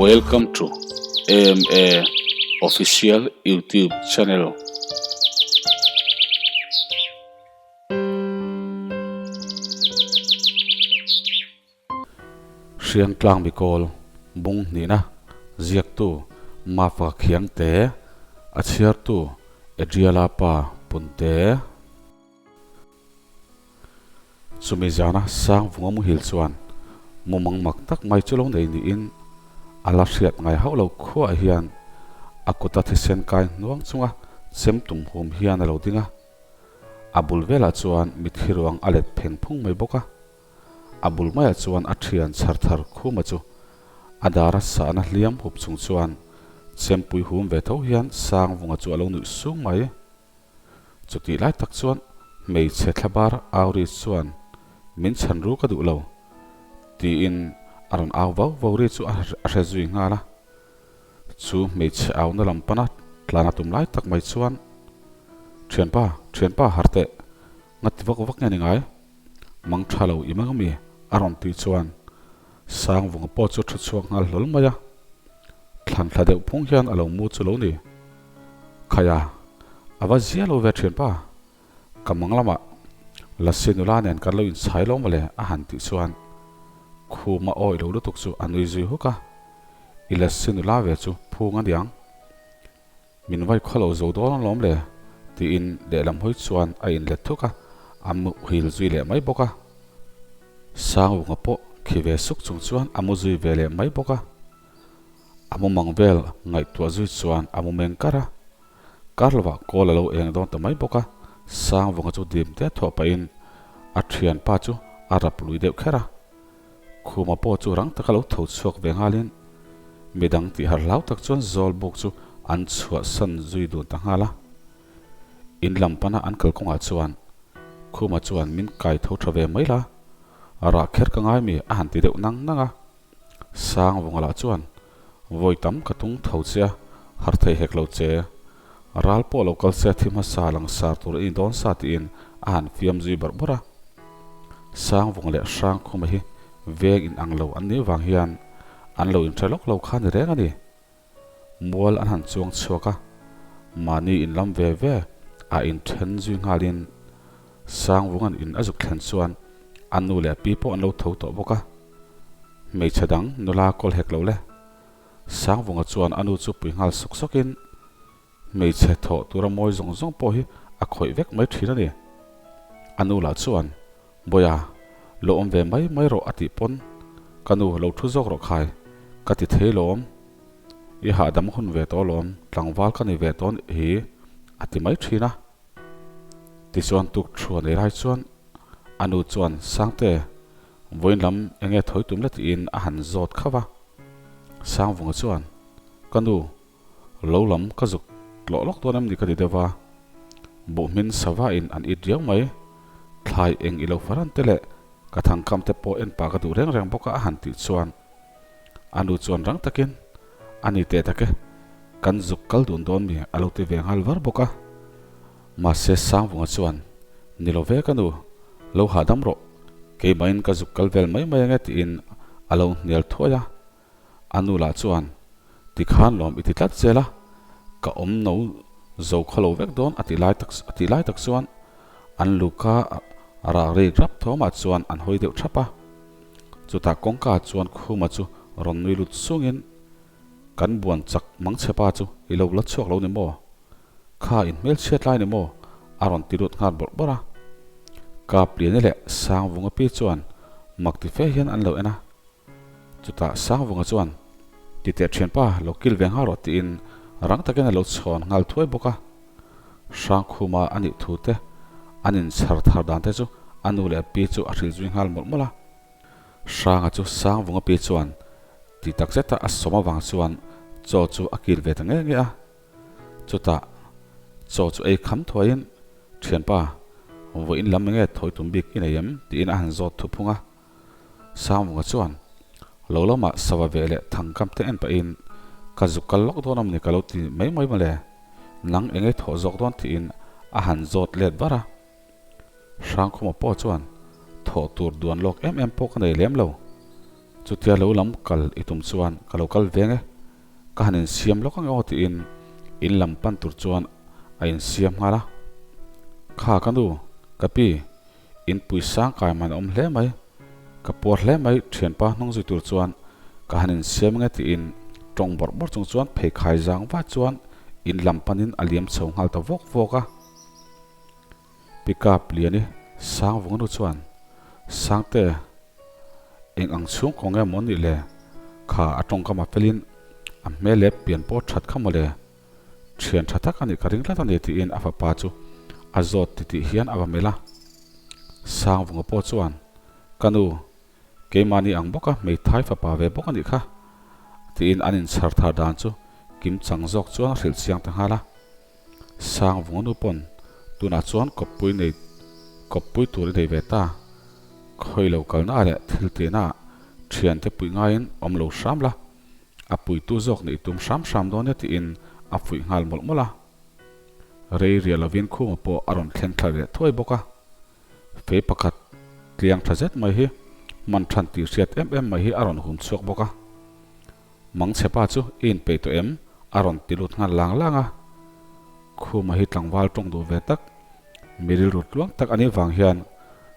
Welcome to AMA Official YouTube channel. Hriangtlang mikawl bung hnihna ziaktu Mafaka Khiangte, a chhiartu Adriala pa Punte. Chumi zana sang vunga muhil chuan mumang mak tak mai chu lo nei niin a la hriat ngai hauh lo khuaah hian a kuta thisen kai hnuang chunga chem tum hum hian a lo ding a. A bul velah chuan mithi ruang a let pheng phung mai bawk a. A bul maiah chuan a thian chhar thar khuma chu a dara sahna hliam hup chung chuan chempui hum ve tho hian sang vunga chu a lo nuih sung mai. Chutih lai tak chuan hmeichhe thlabar Auri chuan min chhan ru ka duh lo tiin a rawn au vau vau ri chu a hre zui nghal a. Chu hmeichhe auna lam pana tlan a tum lai tak mai chuan Thianpa, thianpa har teh, nga ti vak vak nge ni ngai? Mang tha lo i mang ami? a rawn tih chuan Sangvunga pawh chu thu chhuak nghal hlawl mai a. Thlan thla deuh phung hian a lo mu chu lo ni. Khaia, a va zia lo ve thianpa. Ka mang lamah Lasi nula nen kan lo inchhai lo mawle a han tih chuan Khuma awih lo lutuk chu a nui zui huk a. I Lasi nula ve chu phung a niang. Min vai khaw lo zo dawn alawm le tiin lehlam hawi chuan a inlet thuk a, a muhil zui leh mai bawk a. Sangvunga pawh khi ve suk chung chuan a mu zui ve leh mai bawk a. A mu mang vel ngaihtuah zui chuan a mu meng kar a. Kar lovah kawl a lo eng dawn ta mai bawk a, Sangvunga chu dim te thuah pahin a thianpa chu a rap lui deuh kher a. Khuma pawh chu rang taka lo tho chhuak ve nghalin midang tih har hlau tak chuan zawl buk chu an chhuahsan zui dun ta nghal a. In lam pana an kalkawngah chuan Khuma chuan min kai tho tha ve mai la, rah kher ka ngai mi a han ti deuh nang nang a. Sangvunga lah chuan vawi tam ka tung tho che a, har thei hek lo che. Ral pawh lo kal se thi hmasa langsar tur i ni dawn sa tiin a han fiam zui bawrh bawrh a. Sangvunga leh Hrangkhuma hi veng in ang lo an nih vang hian an lo inhre lawk lo kha ni reng a ni. Mual an han chuang chhuak a, mahni in lam ve ve a inthen zui nghalin Sangvunga'n in a zuk thlen chuan a nu leh a pi pawh an lo tho tawh bawk a. Hmeichhe dang nula kawl hek lo le. Sangvunga chuan a nu chu pui nghal sawk sawkin hmeichhe thawh tura mawi zawng zawng pawh hi a khawih vek mai thin a ni. A nu lah chuan, Bawiha, lo awm ve mai mai rawh a tih pawn, Ka nu, lo thu zawk rawh khai, ka ti thei lawm. I hahdam hun ve tawh lawm, tlangval ka ni ve tawn hi a ti mai thin a. Tichuan tukthuan ei lai chuan a nu chuan, Sangte, vawiin lam enge thawi tum la tiin a han zawt khauh a. Sangvunga chuan, Ka nu, Lo lam ka zuk tlawh lawk dawn em ni ka ti deuh va, buhhmin sava in an it riau mai, thlai eng i lo faran te leh ka thangkam te pawh en pah ka duh reng reng bawk a a han tih chuan a nu chuan rang takin a ni teh tak e, kan zuk kal dun dawn mi a lo ti ve nghal var bawk a. Mahse Sangvunga chuan ni lo ve ka nu, lo hahdam rawh, keimahin ka zuk kal vel mai mai ange tiin a lo hnial thuai a. A nu lah chuan, Tikhan lawm i ti tlat zel a, ka awm no zo khaw lo vek dawn a ti lai tak a tih lai tak chuan an luka rak rik rap thawmah chuan an hawi deuh thap a. Chutah kawngka chuan Khuma chu rawn nui lut sungin, Kan buan chak mang chhe pa chu i lo la chhuak lo ni maw? Kha in hmelchhiat lai ni maw? a rawn ti lut nghal bawrh bawrh a. Kapliani leh Sangvunga pi chuan mak ti fe hian an lo en a. Chutah Sangvunga chuan, Titeh thianpa, lo kil ve nghal rawh tiin rang takin a lo chhawn nghal thuai bawk a. Hrangkhuma a nih thu te, an inchhar thar dan te chu a nu leh a pi chu a hrilh zui nghal mawlh mawlh a. Hranga chu Sangvunga pi chuan ti tak zeta a sawm avang chuan chaw chu a kil ve ta nge nge a. Chutah chaw chu ei kham thuaiin, Thianpa, vawiin lam enge thawi tum bik i nei em? tiin a han zawt thu phung a. Sangvunga chuan lo lamah sava ve leh thangkam te en pahin ka zuk kal lawk dawn amawni ka lo ti mai mai mawle, nang eng ei thawh zawk dawn tiin a han zawt let var a. Hrangkhuma pawh chuan thawh tur duan lawk em em pawh ka nei lem lo. Chutia lo lam kal i tum chuan ka lo kal veng e, ka han insiam lawk ang e aw tiin in lam pan tur chuan a insiam nghal a. Kha ka nu, ka pi, in pui sang kai man a awm hle mai, ka puar hle mai thianpa hnung zui tur chuan ka han insiam ang e tiin tawng bawrh bawrh chung chuan pheikhai zang va chuan in lam panin a liam chho nghal ta vawk vawk a. Pickup liani Sangvunga nu chuan, Sangte, eng ang chhung kaw nge maw nih le? Kha a tawngkam a felin a hmel leh pian pawh that kha maw le? Thian tha tak a nih ka ring tlat a ni tiin a fapa chu a zawt titih hian a va melh a. Sangvunga pawh chuan, Ka nu, keimahni ang bawka hmeithai fapa ve bawk a nih kha tiin an inchhar thar dan chu kimchang zawk chuan a hrilh chiang ta nghal a. Sangvunga nu pawn tunah chuan kawppui nei kawppui tur i nei ve ta. Khawi lo kalna ah leh thil tihna ah thiante puih ngaiin awm lo hram la, a puitu zawk neih tum hram hram dawn e tiin a fuih nghal mawlh mawlh a. Rei riah lovin Khuma pawh a rawn thleng thla leh thuai bawk a. Fei pakhat tliang tha zet mai hi hman than tih hriat em em mai hi a rawn hum chhuak bawk a. Mangchhepa chu i inpeih tawh em? a rawn ti lut nghal lang lang a. Khuma hi tlangval tawng duh ve tak, mi rilru tluang tak a nih vang hian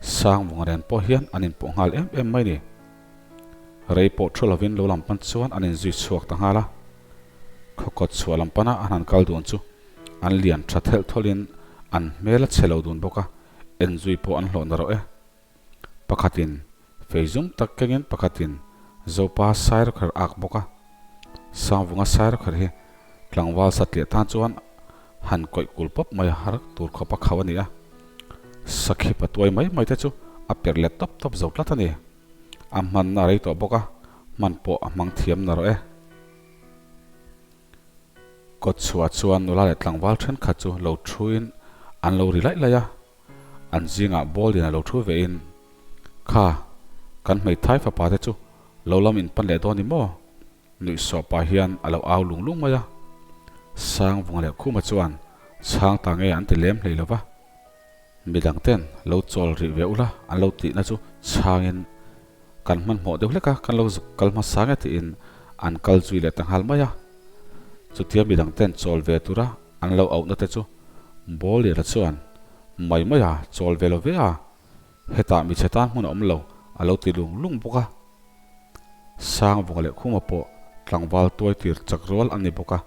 Sangvunga nen pawh hian an inpawh nghal em em mai ni. Rei pawh thu lovin lo lam pan chuan an inzui chhuak ta nghal a. Khawkawt chhuah lam pana an han kal dun chu an lian tha thelh thawlhin an hmel a chhe lo dun bawk a, enzui pawh an hlawh na rawh e. Pakhatin fei zum tak kengin pakhatin Zopa Sairawkher ak bawk a. Sangvunga Sairawkher hi tlangval satliah tan chuan han kawih kul pawp mai har tur khawp a khauh a ni a. Sakhi patuai mai mai te chu a perh let tawp tawp zo tlat a ni. A hmanna a rei tawh bawk a, hman pawh a hmang thiam na rawh e. Kawtchhuah chuan nula leh tlangval thenkhat chu lo thuin an lo ri laih laih a. An zingah ball lian a lo thu ve in, Kha, kan hmeithai fapa te chu lo lam in pan leh dawn ni maw? Nuihsawh pah hian a lo au lung lung mai a. Sangvunga leh Khuma chuan chhang ta nge an ti lem hlei lo va. Midang ten lo chawl rih ve ula an lo tihna chu chhangin kan hmanhmawh deuh hlek a, kan lo zuk kal hmasa nge tiin an kal zui leh ta nghal mai a. Chutia midang ten chawl ve tura An lo auhna te chu Bawlliana chuan mai mai a chawl ve lo ve a, hetah michhe tan hmun a awm lo a lo ti lung lung bawk a. Sangvunga leh Khuma pawh tlangval tuai tir chak rual an ni bawk a,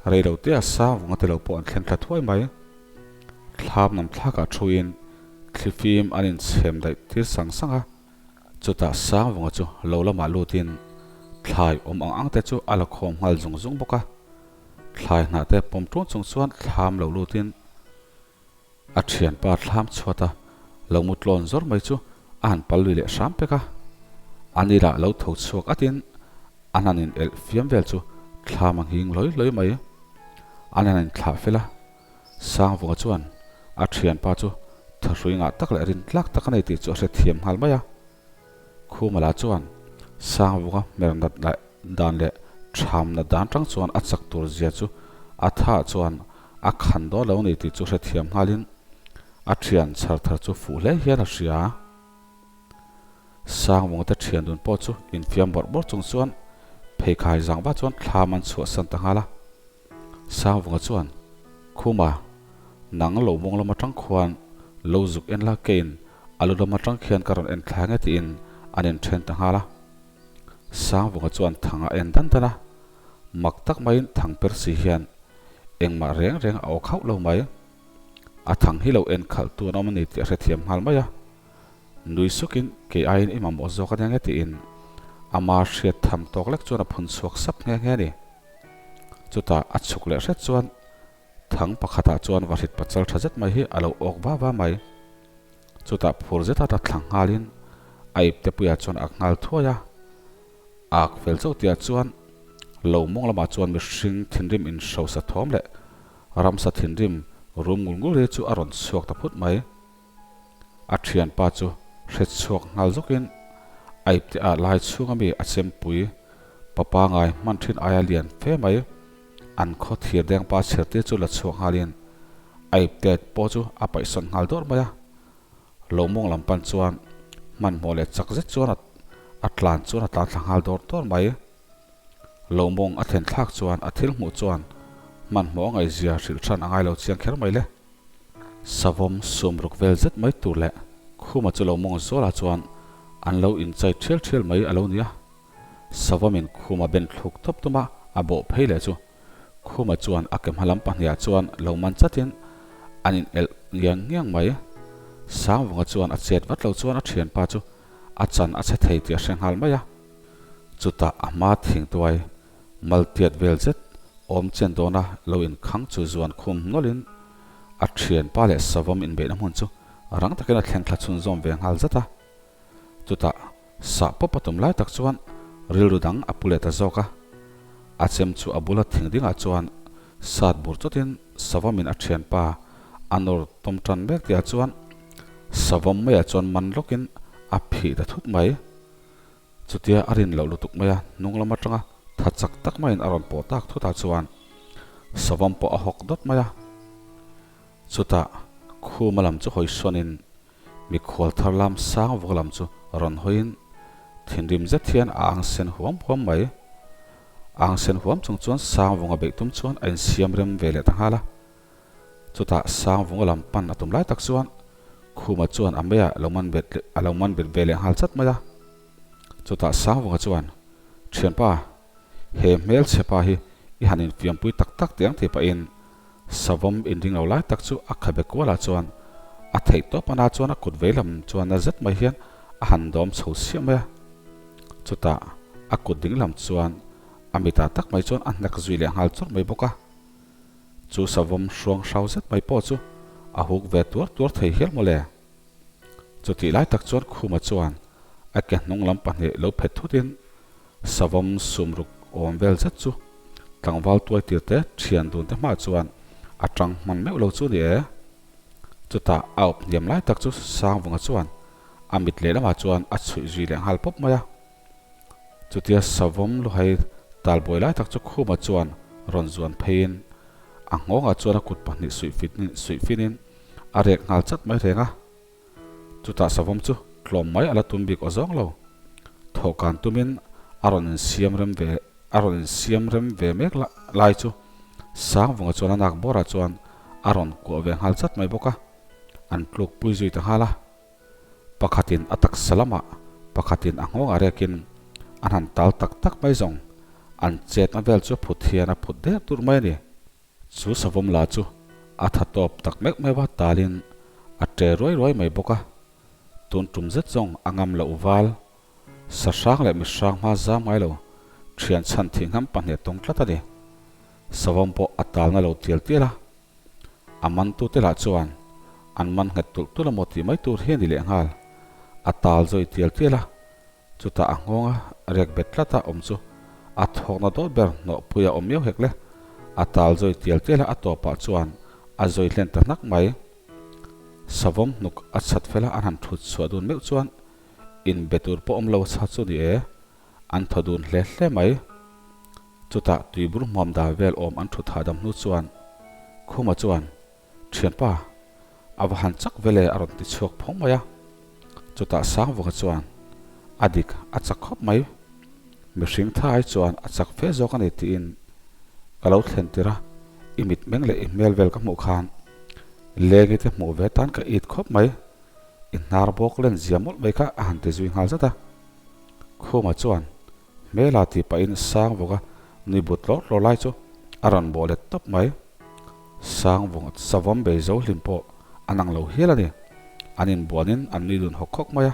rei lo te a Sangvunga te lo pawh an thlen thla thuai mai. Thlam nam thlakah thuin thlifim an inchhem daih tir sang sang a. Chutah Sangvunga chu lo lamah lutin thlai awm ang ang te chu a la khawm nghal zung zung bawk a. Thlai hnah te pawm ṭun chung chuan thlam lo lutin a ṭhianpa thlam chhuat a lo mu tlawn zawr mai chu a han pal lui leh hram pek a. A ni lah lo tho chhuak atin an han in elh fiam vel chu thlam a nghing lawi lawi mai. An han inthlah fel a, Sangvunga chuan a ṭhianpa chu thahrui ngah tak leh rin tlak tak a nei tih chu a hrethiam nghal mai a. Khumala chuan Sangvunga hmer nat leh dan leh tham nat dan tang chuan a chak tur zia chu a tha chuan a khan dawn lo ni tih chu hrethiam nghalin a thian chhar thar chu fuh hle hian a hria. Sangvunga te thian dun pawh chu infiam bawrh bawrh chung chuan pheikhai zang va chuan thlam an chhuahsan ta nghal a. Sangvunga chuan, Khuma, nang lo mawng lam atang khuan lo zuk en la keiin a lu lam atang khian ka rawn en thla nge tiin an inthen ta nghal a. Sangvunga chuan thang a en dan dan a, mak tak maiin thang per si hian engmah reng reng a awk hauh lo mai. A thang hi lo en khalh tu an awm a ni tih a hrethiam nghal mai a. Nui sukin kei aiin i mamawh zawk a nia nge tiin ama hriat tham tawk lek chuan a phun chhuak sap nghe nghe a ni. Chutah a chhuk leh hret chuan thang pakhatah chuan vahrit pachal tha zet mai hi a lo awk va va mai. Chutah phur zeta ta thlang nghalin a ipte puiah chuan a ak nghal thuai a. A ak fel chauh tihah chuan lo mawng lamah chuan mihring thinrim inhrosa thawm leh ramsa thinrim rum ngul ngul hi chu a rawn chhuak ta phut mai. A thianpa chu hre chhuak nghal zawkin a ipte ah lai chhunga mi a chempui papa ngai hman thin aia lian fe mai an khaw thir deng pa chher tir chu la chhuak nghalin a ipte pawh chu a paihsawn nghal dawrh mai a. Lo mawng lam pan chuan hmanhmawh leh chak zet chuan a. A tlan chuan a tlan thla nghal dawr dawr mai. Lo mawng a thlen thlak chuan a thil hmuh chuan hmanhmawh a ngaihzia hrilh hran a ngai lo chiang kher mai le. Savawm sum ruk vel zet mai tur leh Khuma chu lo mawng zualah chuan an lo inchai thial thial mai a lo ni a. Savawmin Khuma ben thluk tawp tuma a bawh phei leh chu Khuma chuan a ke hma lam pahniah chuan lo man chatin an in elh ngiang ngiang mai. Sangvunga chuan a chet vat lo chuan a thianpa chu a chan a chhe thei tih a hre nghal mai a. Chutah a hma thingtuai maltiat vel zet awm chen dawna lo inkhang chu zuan khum nawlhin a thianpa leh savawm inbeihna hmun chu rang takin a thleng thla chhunzawm ve nghal zat a. Chutah sah pawp a tum lai tak chuan rilru dang a pu leh ta zawk a. A chem chu a bula thing dingah chuan sat bur chawtin savawmin a thianpa a nawr tawm tan mek tihah chuan savawm maiah chuan man lawkin a phih ta thut mai. Chutia a rin loh lutuk mai a, hnung lam atanga tha chak tak maiin a rawn pawh tak thutah chuan savawm pawh a hawk dawt mai a. Chutah Khuma lam chu hawi sawnin mikhual thar lam sang vawk lam chu rawn hawiin thinrim zet hian a ang sen huam huam mai. A ang sen huam chung chuan sang vunga beih tum chuan a insiam rem ve leh ta nghal a. Chutah Sangvunga lam pan a tum lai tak chuan Khuma chuan a meiah lo man bet a lo man bet ve leh nghal chat mai a. Chutah Sangvunga chuan, Thianpa, he hmelchhe pa hi i han infiampui tak tak teh ang tih pahin savawm inring lo lai tak chu a khabe kualah chuan a theih tawp ana chuan a kut vei lam chuan na zet mai hian a han dawm chho siah mai a. Chutah a kut ding lam chuan a mitah tak mai chuan a hnek zui leh nghal chawrh mai bawk a. Chu savawm hruang hrau zet mai pawh chu a huk ve tuar tuar thei hial mawle. Chutih lai tak chuan Khuma chuan a ke hnung lam pahnih lo phet thutin savawm sum ruk awm vel zet chu tlangval tuai tir te thian dun te hmah chuan a tang hman meuh lo chu ni e. Chutah a awp hniam lai tak chu Sangvunga chuan a mit lehlamah chuan a chhuih zui leh nghal pawp mai a. Chutia savawm luhai talbuai lai tak chu Khuma chuan rawn zuan pheiin a nghawngah chuan a kut pahnih suih finin a rek nghal chat mai reng a. Chutah savawm chu tlawm mai a la tum bik aw zawng lo. Thawhkan tumin a rawn insiam rem ve a rawn insiam rem ve mek lai chu Sangvunga chuan a nak bawrah chuan a rawn kuah ve nghal chat mai bawk a, an tluk pui zui ta nghal a. Pakhatin a taksa lamah, pakhatin a nghawngah rekin an han tal tak tak mai zawng. An chetna vel chu phut hian a phut der tur mai a ni. Chu savawm la chu a tha tawp tak meuh meuh a, talin a ṭe ruai ruai mai bawk a. Tun tum zet zawng a ngam loh val, sa hrang leh mihrang hma zam ngai lo, ṭhian chhan thih ngam pahnih a tawng tlat a ni. Savawm pawh a talna lo tial tial a. A mantute lah chuan an man nghet tulh tulh a maw tih mai tur hi a ni leh nghal. A tal zawi tial tial a, chutah a nghawnga rek bet tlata awm chu a thawkna dawt ber hnawhpui a awm miau hek le. A tal zawi tial tial a, a tawpah chuan a zawi hlen ta hnak mai. Savawm hnuk a chhat fel a, an han thut chhuah dun meuh chuan inbe tur pawh awm lo chha chu ni e, an thaw dun hle hle mai. Chutah tuibur hmuam dal vel awm an thut hahdam hnu chuan Khuma chuan, Thianpa, a va han chak vel e a rawn ti chhuak phawng mai a. Chutah Sangvunga chuan, A dik, a chak khawp mai. Mihring tha ai chuan a chak fe zawk a ni tiin ka lo thlen tir a, i mitmeng leh i hmel vel ka hmuh khan lengi te hmuh ve tan ka it khawp mai, i hnar bawk len zia mawlh mai kha a han ti zui nghal zat a. Khuma chuan, Hmela tih pahin Sangvunga nui but tlawr tlawr lai chu a rawn bawh let tawp mai. Sangvunga savawm bei zo hlim pawh a nang lo hial a ni. An inbuanin an nui dun hawk hawk mai a.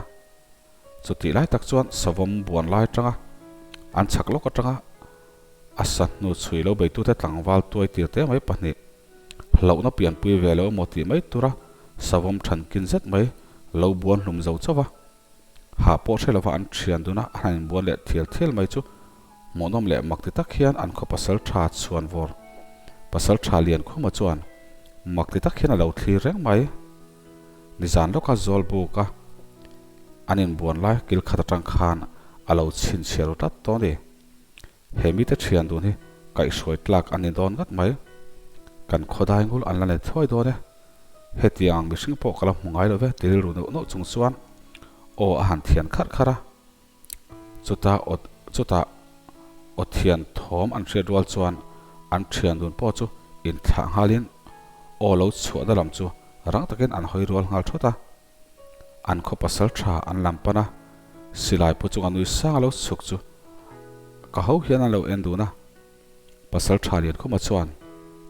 Chutih lai tak chuan savawm buan lai atanga an chhak lawk atanga a sa hnu chhui lo beitute tlangval tuai tir te mai pahnih hlauhna pianpui ve lo emaw tih mai tura savawm thankin zet mai lo buan hlum zo chauh va. Hah pawh hre lova an thian dun a, an han inbuan leh thial thial mai chu hmuhnawm leh mak ti tak hian an khaw pasal tha chhuan vawr. Pasal tha lian khuma chuan mak ti tak hian a lo thlir reng mai. Nizan lawka zawl buk a an inbuan lai kil khat atang khan a lo chhinchhiah ru tlat tawh a ni. He mite thian dun hi kaihhruai tlak an ni dawn ngat mai. Kan khawdai ngul an la nei thuai dawn e. Hetiang ang mihring pawh ka la hmu ngai lo ve ti rilru neuh neuh chung chuan aw a han thian kharh kharh a. Chutah aw chutah aw thian thawm an hriat rual chuan an thian dun pawh chu inthlah nghalin aw lo chhuahna lam chu rang takin an hawi rual nghal thawt a. An khaw pasal tha an lam pan a, silai pu chunga nui sang a lo chhuk chu ka ho hian an lo en dun a. Pasal tha Liankhuma chuan,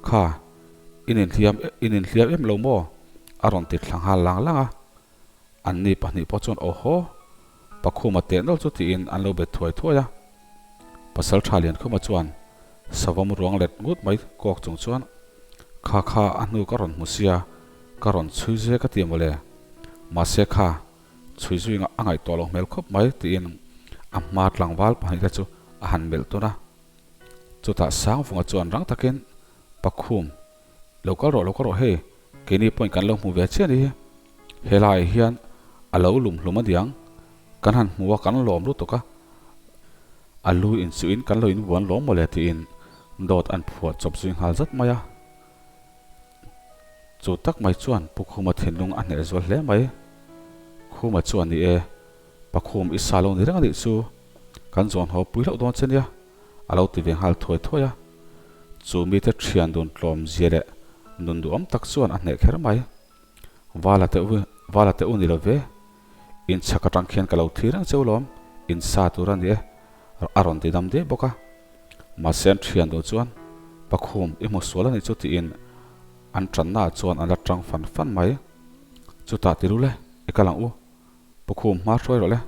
Kha, in inhliam in inhliam em lo maw? a rawn ti thla nghal lang lang a. Anni pahnih pawh chuan aw haw, Pakhuma teh nawlh chu tiin an lo bet thuai thuai a. Pasal tha Liankhuma chuan savawm ruang let ngut mai kawk chung chuan, Kha kha a hnu ka rawn hmu sia, ka rawn chhui zui ka ti mawle. Mahse kha, chhui zui a ngaihtuah loh hmel khawp mai tiin a hma tlangval pahnihte chu a han melh tawn a. Chutah Sangvunga chuan rang takin, Pakhum, lo kal rawh, lo kal rawh hei, keini pawhin kan lo hmu ve chiah a ni hi. Helaiah hian a lo lum hlum a niang, kan han hmu a kan lawm lutuk a, a lu inchuhin kan lo invuan lawm mawle tiin dawt an phuah chawp zui nghal zat mai a. Chu tak mai chuan Pu Khuma thinlung a hneh zual hle mai. Khuma chuan ni e, Pakhum i sa lo ni reng a nih chu, kan zawn haw pui hlauh dawn che nia, a lo ti ve nghal thuai thuai a. Chu mite thian dun tlawm zia leh nun duhawm tak chuan a hneh kher mai. Vala te u, Vala te u ni lo ve, in chhak atang khian ka lo thi reng cheu lawm, in sa tur a ni e, a rawn ti dam diai bawk a. Mahse an thian duh chuan Pakhum i hmu sual a nih chu tiin an tannaah chuan an la tang fan fan mai. Chutah ti rul e, i kal ang u. Pakhum hma hruai rawh le,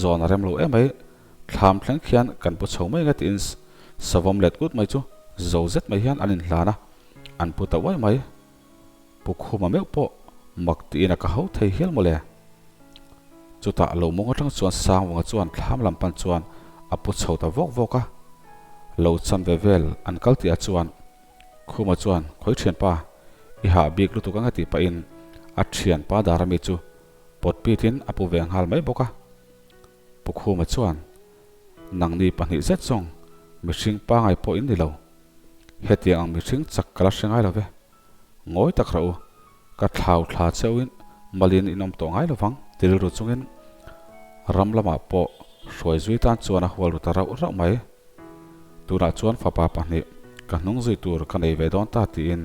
zawn a rem lo em mai, thlam thleng khian kan pu chho mai nge tiin savawm let kut mai chu zo zet mai hian an inhlan a, an pu ta uai mai. Pu Khuma meuh pawh mak tiin a ka ho thei hial mawle. Chutah lo mawng atang chuan Sangvunga chuan thlam lam pan chuan a pu chho ta vawk vawk a. Lo chan ve vel an kal tih ah chuan Khuma chuan khawi thianpa i hah bik lutuk anga tih pahin a thianpa dar ami chu pawt pitin a pu ve nghal mai bawk a. Pu Khuma chuan nangni pahnih zet zawng mihring pangai pawh in ni lo. Hetiang ang mihring chak ka la hre ngai lo ve. Ngawi tak rah u, ka thlau thla cheuhin malin in awm tawh ngai lo vang ti rilru chungin ram lamah pawh hruai zui tan chuan a hual ru ta rauh rauh mai. Tunah chuan fapa pahnih ka hnung zui tur ka nei ve dawn ta tiin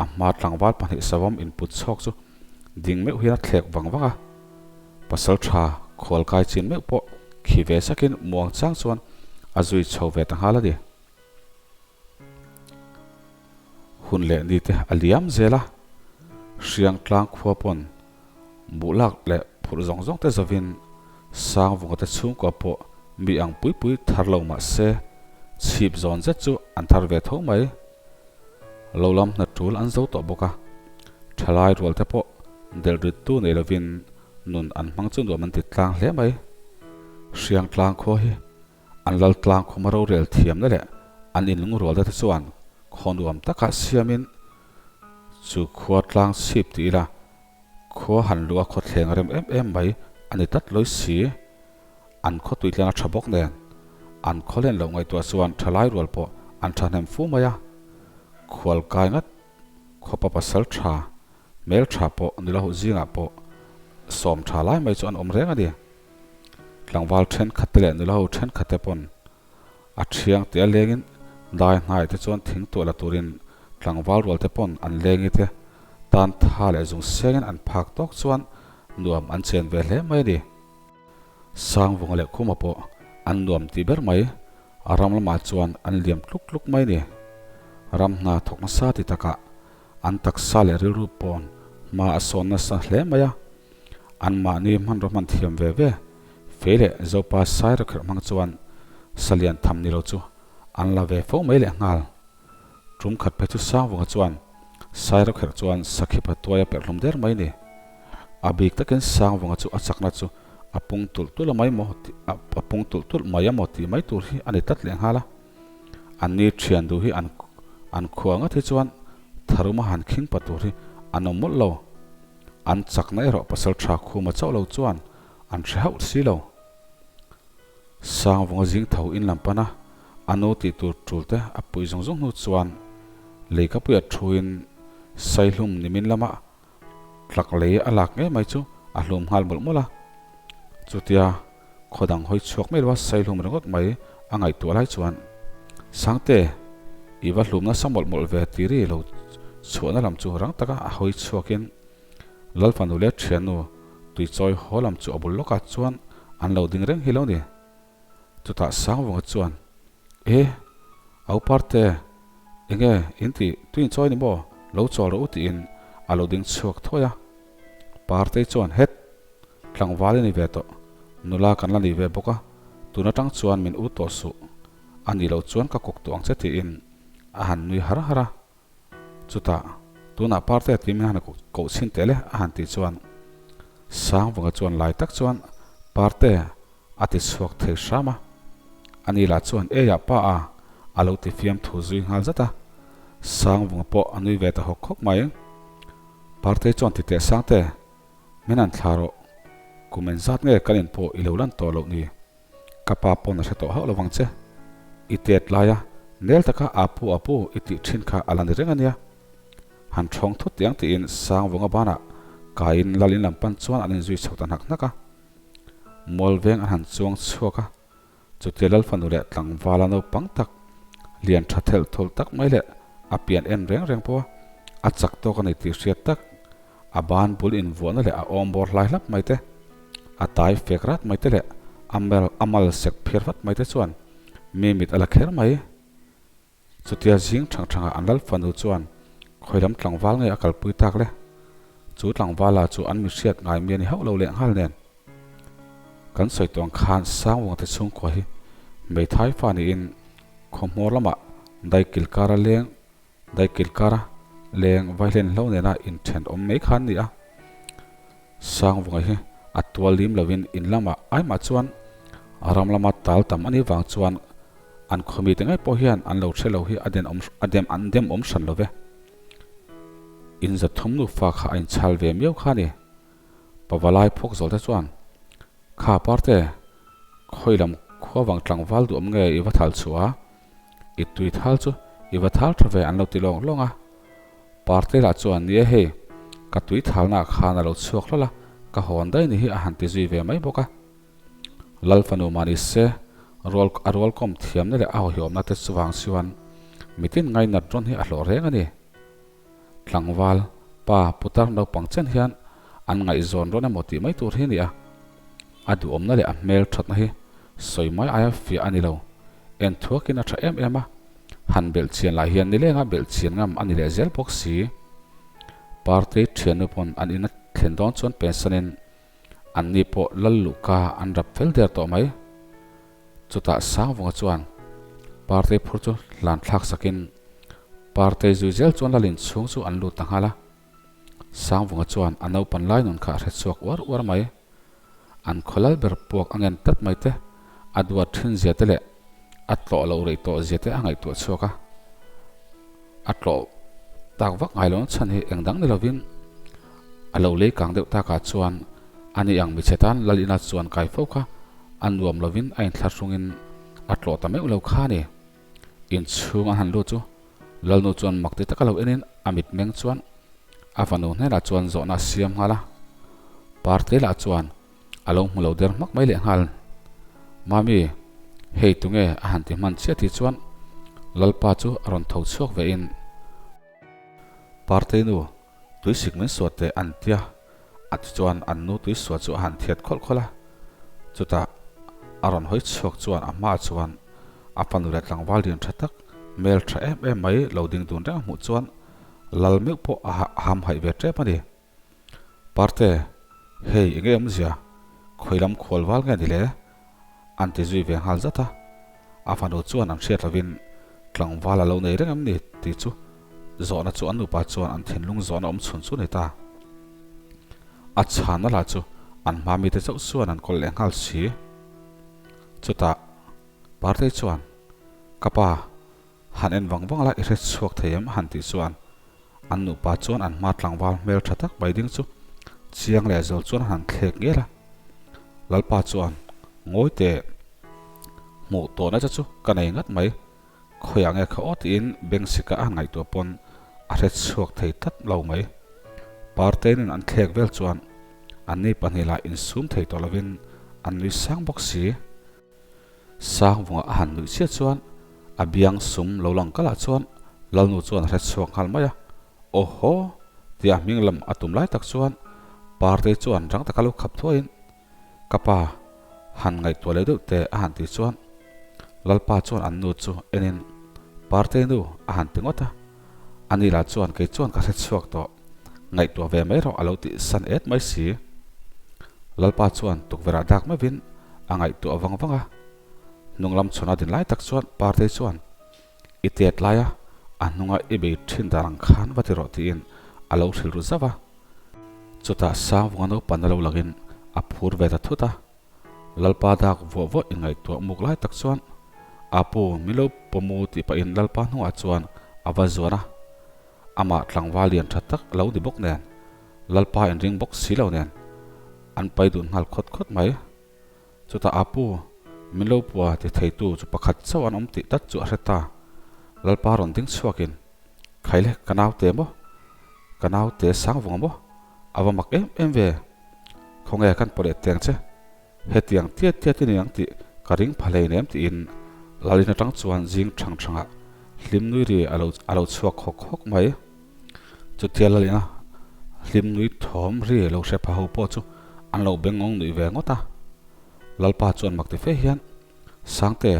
a hma tlangval pahnih savawm input chhawk chu ding meuh hian a thlek vang vang a. Pasal tha khualkai chin meuh pawh khi ve sakin muang chang chuan a zui chho ve ta nghal a ni. Hun leh ni te a liam zel a, Hriang tlang khua pawn buh lak leh phurh zawng zawng te zavin Sangvunga te chhungkua pawh mi ang pui pui thar lo mah se chhip zawn zet chu an thar ve tho mai. Lo lam hna tul an zo tawh bawk a, thalai rual te pawh delh rit tu nei lovin nun an hmang chu nuam an ti tlang hle mai. Hriang tlang khua hi An lal tlang khuma rorel thiamna leh an inlungrualna te chuan khaw nuam takah siamin chu khua tlang chhip ti ila khua han luh a khawthleng rem em em mai a ni tlat lawi si. An khaw tuitlan a tha bawk nen an khaw len loh ngaihtuah chuan thalai rual pawh an thahnem fu mai a. Khual kai ngat khawpa pasal tha hmel tha pawh nula huh zingah pawh sawm tha lai mai chu an awm reng a ni. Tlangval thenkhat te leh nula ho thenkhat te pawn a thiang tih a lengin dai hnai te chuan thing tuah la turin tlangval rual te pawn an lengi te tan tha leh zung sengin an phak tawk chuan nuam an chen ve hle mai a ni. Sangvunga leh Khuma pawh an nuam tih ber mai, a ram lamah chuan an liam tluk tluk mai a ni. Ram hna thawk nasa ti takah an taksa leh rilru pawn hma a sawn nasa hle mai a. Anmahni hmanraw hman thiam ve ve, Fei leh Zopa Sairakherh hmang chuan salian tham ni lo chu an la ve fo mai leh nghal. Tum khat phei chu Sangvunga chuan Sairakherh chuan sakhi patuai a perh hlum der mai ni. A bik takin Sangvunga chu a chakna chu a pung tulh tulh a mai maw a pung tulh tulh mai a maw tih mai tur hi a ni tlat leh nghal a. Anni thian duh hi an an khua ngat hi chuan tharuma han khing pa tur hi an awm mawlh lo. An chakna erawh pasal tha khuma chauh lo chuan an hre hauh si lo. Sangvunga zing tho in lam pana a nu tih tur tul te a puih zawng zawng hnu chuan leikapuia thuin Saihlum nimin lama tlak lei a lak ngei mai chu a hlum nghal mawlh mawlh a. Chutia. Khaw dang hawi chhuak mai lo a Saihlum ringawt mai a ngaihtuah lai chuan, Sangte, i va hlum nasa mawlh mawlh ve ti ri lo chhuahna lam chu rang taka a hawi chhuakin Lalfanu leh thiannu tuichawi haw lam chu a bul lawkah chuan an lo ding reng hi lo ni. Chutah Sangvunga chuan, E, au Parte, enge in tih tui inchawi ni maw? Lo chawl rawh u tiin a lo ding chhuak thuai a. Partei chuan, Het! Tlangval i ni ve tawh, nula kan la ni ve bawk a, tun atang chuan min u tawh suh. A nih loh chuan ka kawk tawh ang che tiin a han nui har har a. Chutah, tunah Partea tih min han koh chhin teh le a han tih chuan Sangvunga chuan lai tak chuan Parte a ti chhuak thei hram a. Ani lah chuan Eiah pa a a lo ti fiam thu zui nghal zat a. Sangvunga pawh a nui ve ta hawk hawk mai. Partei chuan ti teh Sangte, min han thla rawh. Kum engzat nge kan in pawh i lo lan tawh loh ni? Ka pa pawn a hre tawh hauh lovang che. I tet laia nel taka a pu a pu i tih thin kha a la ni reng a nia. Han thawng thut tiang tiin Sangvunga banah kaiin Lalin lam pan chuan an inzui chho ta hnak hnak a. Mualveng an han chuang chhuak a, chutia Lalfanu leh tlangvala naupang tak, lian tha thelh thawlh tak mai leh a pian en reng reng pawh a, a chak tawk a ni tih hriat tak, a ban bul invuahna leh a awm bawr hlai hlap mai te, a tai fek rat mai te leh a mel a mal sek phiar vat mai te chuan mi mit a la kher mai. Chutia zing thang thangah an lal fanu chuan khawi lam tlangval nge a kalpui tak le? Chu tlangvala chu an mi hriat ngai mi a ni hauh lo leh nghal nen. Kan sawi tawng khan Sangvunga te chhungkua hi hmeithai fa niin khawhmawr lamah Daikilkara leng Daikilkara leng vaihlen hlo nena inthen awm mai kha an ni a. Sangvunga hi a tual lim lovin in lamah aimah chuan ram lama tal tam a nih vang chuan an khawmi te ngei pawh hian an lo hre lo hi a den awm a dem an dem awm hran lo ve. In zathum nufa kha a inchhal ve miau kha a ni. Pavalai phawk zawl te chuan, Kha Parte, khawi lam khua vang tlangval duh awm nge i va thal chhuah a? I tui thal chu i va thal tha ve an lo ti lawng lawng a. Parte lah chuan, Ni e hei, ka tui thalnaah khan a lo chhuak hlawlh a, ka hawn daih ni hi a han ti zui ve mai bawk a. Lal fanu mahni se, rual a rualkawm thiamna leh a hawihawmna te chuvang chuan mitin ngainat rawn hi a hlawh reng a ni. Tlangval, pa, putar naupang chen hian an ngaihzawn rawn emaw tih mai tur hi a ni a. A duhawmna leh a hmel thatna hi sawi mai aia fiah a ni lo. En thuakin a tha em em a, han belh chian lah hian nilenga belh chian ngam a ni leh zel bawk si. Party thiannu pawn an ina thlen dawn chuan pensanin anni pawh lal luhka an rap fel der tawh mai. Chutah Sangvunga chuan Partei phur chu hlan thlak sakin Partei zui zel chuan lalin chhung chu an lut ta nghal a. Sangvunga chuan a naupan lai nun kha a hre chhuak uar uar mai. An khawlal ber puak a ngen tlat mai te, a duat thin zia te leh a tlawh loh rei tawh zia te a ngaihtuah chhuak a. A tlawh tak vak ngai lo chhan hi eng dang ni lovin a lo lei kang deuh takah chuan ani ang michhe tan lal ina chuan kai fo kha a nuam lovin a inthlahrungin a tlawh ta meuh lo kha a ni. Inchhung an han lut chu Lalnu chuan mak ti taka lo enin a mitmeng chuan a fanu hnenah chuan zawhna a siam nghal a. Partei lah chuan a lo hmu lo der hmak mai leh nghal. Mami, hei tunge a han ti hman chiah tih chuan Lalpa chu a rawn tho chhuak ve in. Partei nu, tuisik min suat teh an tia a ti chuan an nu tuisuat chu a han thiat khawlh khawlh a. Chutah a rawn hawi chhuak chuan a hmaah chuan a fanu leh tlangval lian tha tak, hmel tha em em mai lo ding dun reng a hmuh chuan lal meuh pawh a hamhaih ve tep a ni. Parte, hei enge awmzia? Khawi lam khual val nge ni le? An ti zui ve nghal zat a. A fanu chuan an hriat lovin tlangval a lo nei reng em ni tih chu zawhna chu an nupa chuan an thinlung zawhna awm chhun chu a ni ta. A chhanna lah chu an hma mite chauh chuan an kawl leh nghal si. Chutah Partei chuan, Ka pa, han en vang vang la i hre chhuak thei em? a han tih chuan an nupa chuan an hma tlangval hmel tha tak mai ding chu chiang leh zawl chuan a han thlek ngel a. Lalpa chuan, Ngawi teh, hmuh tawhna che chu ka nei ngat mai. Khawiah nge kha aw tiin Bengsika a han ngaihtuah pawn a hre chhuak thei tlat lo mai. Partein an thlek vel chuan anni pahnih lah insum thei tawh lovin an nui sang bawk si. Sangvunga a han nuih chiah chuan a biang sum lo lang kalah chuan Lalnu chuan a hre chhuak nghal mai a, Aw haw! tia hming lam a tum lai tak chuan Partei chuan rang taka lo khap thuaiin, Ka pa, han ngaihtuah leh deuh teh a han tih chuan Lalpa chuan an nu chu enin Partei nu a han ti ngawt a, ani lah chuan kei chuan ka hre chhuak tawh, ngaihtuah ve mai rawh a lo tih san et mai si. Lalpa chuan tukverh ah dak meuhin a ngaihtuah vang vang a, hnung lam chhawn a din lai tak chuan Partei chuan I tet laia a hnunga i bei thin dan ang khan va ti rawh tiin a lo hrilh ru zauh a. Chutah Sangvunga naupan a lo langin a phur ve ta thut a, Lalpa dak vuah vuah inngaihtuah muk lai tak chuan Apu min lo pawmu tih pahin Lalpa hnungah chuan a va zuan a, amah tlangval lian tha tak a lo ni bawk nen, Lalpa inring bawk si lo nen an pai dun nghal khawt khawt mai. Chutah Apu min lo pua ti theitu chu pakhat chauh an awm tih tak chu a hre ta. Lalpa rawn ding chhuakin, Khaile, ka naute maw? Ka naute sang vung a maw? A va mak em em ve. Khawnge kan pawh leh teng che? Hetiang tiat tiat i ni ang tih ka ring pha hleinem tiin Lalin atang chuan zing thang thangah hlim nui ri a lo a lo chhuak hawk hawk mai. Chutia Lalina hlim nui thawm ri lo hre pha ho pawh chu an lo bengawng nuih ve ngawt a. Lalpa chuan mak ti fe hian, Sangte,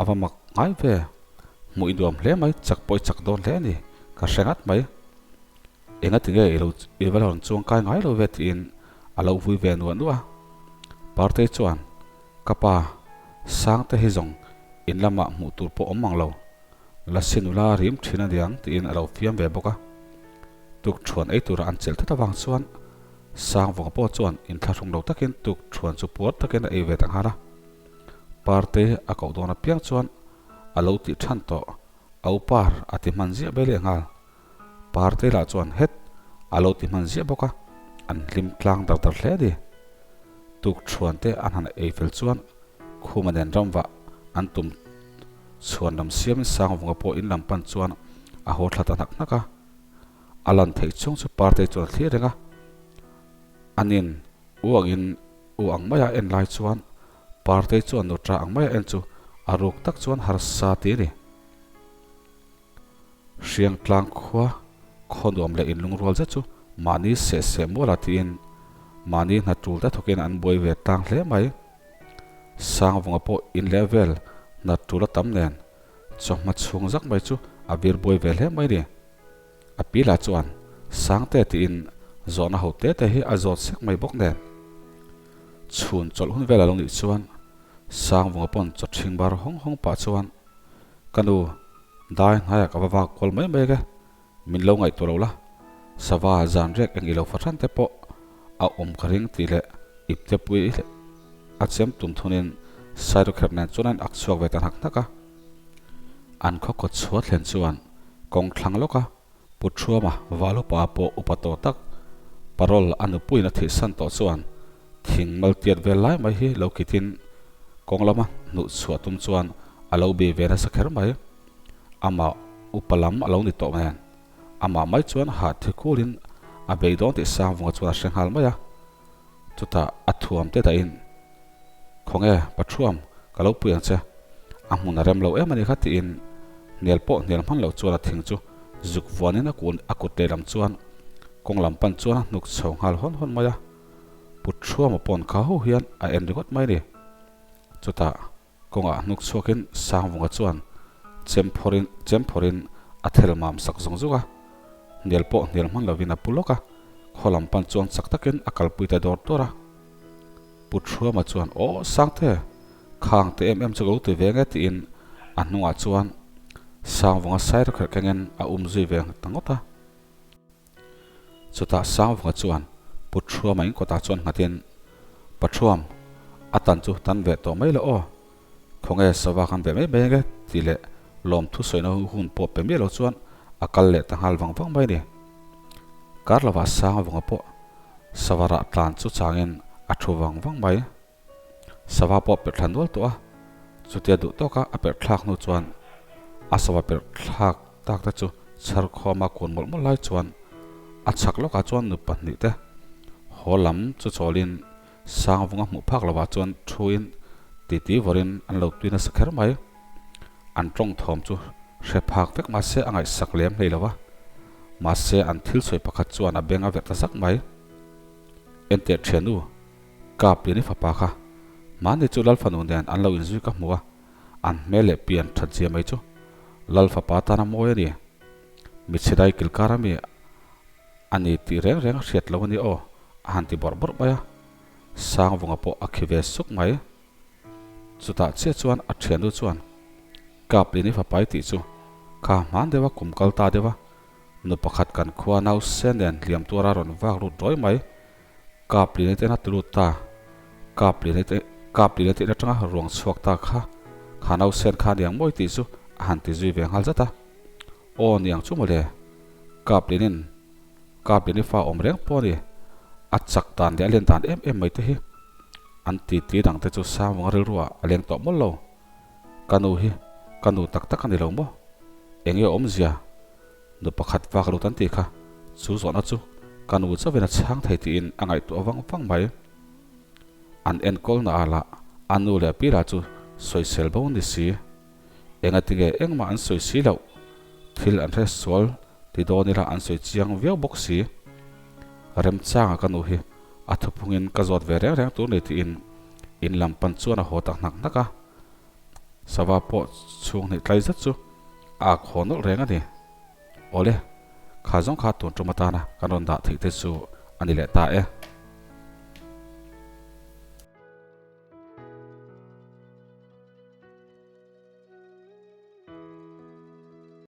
a va mak ngai ve. Hmuh i nuam hle mai, chak pawh i chak dawn hle a ni, ka hre ngat mai. Enga tinge i lo i va rawn chuang kai ngai lo ve tiin a lo vui ve nuah nuah a. Partei chuan, Ka pa, Sangte hi zawng in lamah hmuh tur pawh awm mang lo. Lasi nula rim thin a niang tiin a lo fiam ve bawk a. Tukthuan ei tura an chelh thut avang chuan Sangvunga pawh chuan inthlahrung lo takin tukthuan chu puar takin a ei ve ta nghal a. Partei a koh dawn apiang chuan a lo tih than tawh, Au par a ti hman ziah bai leh nghal. Partei lah chuan het a lo ti hman ziah bawk a, an hlim tlang dar dar hle a ni. Tukthuan te an han ei fel chuan Khuma nen ramvah an tum chhuan lam siamin Sangvunga pawh in lam pan chuan a haw thla ta hnak hnak a. A lan theih chhung chu Partei chuan a thlir reng a, anin u angin u ang maia en lai chuan Partei chuan nutra ang maia en chu a ruk tak chuan harsa ti a ni. Hriangtlang khua khaw nuam leh inlungrual zet chu mahni seh seh mual a tiin mahni hna tul te thawkin an buai ve tlang hle mai. Sangvunga pawh in leh vel hna tul a tam nen chawhma chhung zak mai chu a vir buai ve hle mai ni. A pi lah chuan Sangte tiin zawhna ho te te hi a zawt sek mai bawk nen. Chhun chawlh hun vel a lo nih chuan Sangvunga pawn chaw ṭhing bar hawng hawng pah chuan Ka nu, dai hnaiah ka va vak kual mai mai e, min lo ngaihtuah lo la, sava zan riak eng i lo fahran te pawh a awm ka ring tih leh ipte pui leh a chem tum thunin Sairawkherh nen chuan a in ak chhuak ve ta hnak hnak a. An khaw kawt chhuah thlen chuan kawng thlang lawk a, Pu Thuama Valupa pawh upa tawh tak, parole a nupuiin a thihsan tawh chuan thing mal tiat vel lai mai hi lo kitin kawng lama hnuh chhuah tum chuan a lo bei ve nasa kher mai. Amah upa lam a lo ni tawh nen, amah mai chuan hah thi kulin a bei dawn tih Sangvunga chuan a hre nghal mai a. Chutah a thuam te dahin, Khawnge, Pathuam, ka lo pui ang che. A hmun a rem lo em a ni kha tiin hnial pawh hnial hman loh chuan a thing chu zuk vuanin a kun a kut lehlam chuan kawng lam pan chuan a hnuk chho nghal hawn hawn mai a. Puthuama pawn kha ho hian a en ringawt mai a ni. Chutah Kawngah hnuk chhuakin Sangvunga chuan chem phawrin chem phawrin a thel mam sak zawng zawng a, hnial pawh hnial hman lovin a pu lawk a, khaw lam pan chuan chak takin a kalpui ta dawr dawr a. Pu Thuama chuan, Aw Sangte, khang te em em chu ka lo ti ve nge tiin a hnungah chuan Sangvunga sair kherh kengin a um zui ve ta ngawt a. Chutah Sangvunga chuan Pu Thuama in kawtah chuan nghatin, Pa Thuam, a tan chu tan ve tawh mai lo aw. Khawnge sava kan ve mai mai ange tih leh lawmthu sawina hun pawh pe miah lo chuan a kal leh ta nghal vang vang mai a ni. Kar lovah Sangvunga pawh sava rah tlan chu changin a thu vang vang mai. Sava pawh a perh thla nual tawh a, chutia duh tawka a perh thlak hnu chuan a sava perh thlak tak te chu chhar khawma kun mawlh mawlh lai chuan a chhak lawkah chuan nu pahnih te haw lam chu chawlin. Sangvunga hmuh phak lovah chuan thuin titi vawrin an lo tui nasa kher mai. An tawng thawm chu hre phak vek mahse a ngaihsak lem hlei lo va. Mahse an thil sawi pakhat chuan a beng a verh ta zak mai. Enteh thianu, Kap Liani fapa kha mahni chu Lalfanu nen an lo inzui ka hmu a, an hmel leh pian that zia mai chu Lalfapa tana mawi a ni. Michhedai kilkar ami a ni tih reng reng a hriat lo a ni aw, a han ti bawrh bawrh mai a. Sangvunga pawh a khi ve suk mai. Chutah chiah chuan a thiannu chuan, Kap Lini fapai tih chu kha hman deuha kum kal ta deuha nu pakhat kan khua nause nen hliam tuara rawn vak lut rawi mai. Kap Lini ten a ti lut ta. Kap Lini te Kap Lini tih atanga ruang chhuak ta kha kha nausen kha niang mawi tih chu a han ti zui ve nghal zat a. Aw niang chu mawle, Kap Linin Kap Lini fa awm reng pawh a ni. A chak dan leh a len dan em em mai te hi an ti ti dang te chu Sangvunga rilru ah a leng tawh mawlh lo. Ka nu hi ka nu tak tak a ni lo maw? Enge awmzia? Nu pakhat vak lut an tih kha chu zawhna chu ka nu chauhin a chhang thei tiin a ngaihtuah vang vang mai. An enkawl na ah lah a nu leh a pi lah chu sawisel bo ni si. Engatinge engmah an sawi si loh? Thil an hre sual ti dawn ila an sawi chiang viau bawk si. Remchanga ka nu hi a thuphungin ka zawt ve reng reng tur ni tiin in lam pan chuan a haw tak hnak hnak a. Sava pawh chhung hnih tlai zet chu a ak haw nawlh reng a ni. Awle, kha zawng kha tun tum atana kan rawn dah theih te chu a ni leh ta e.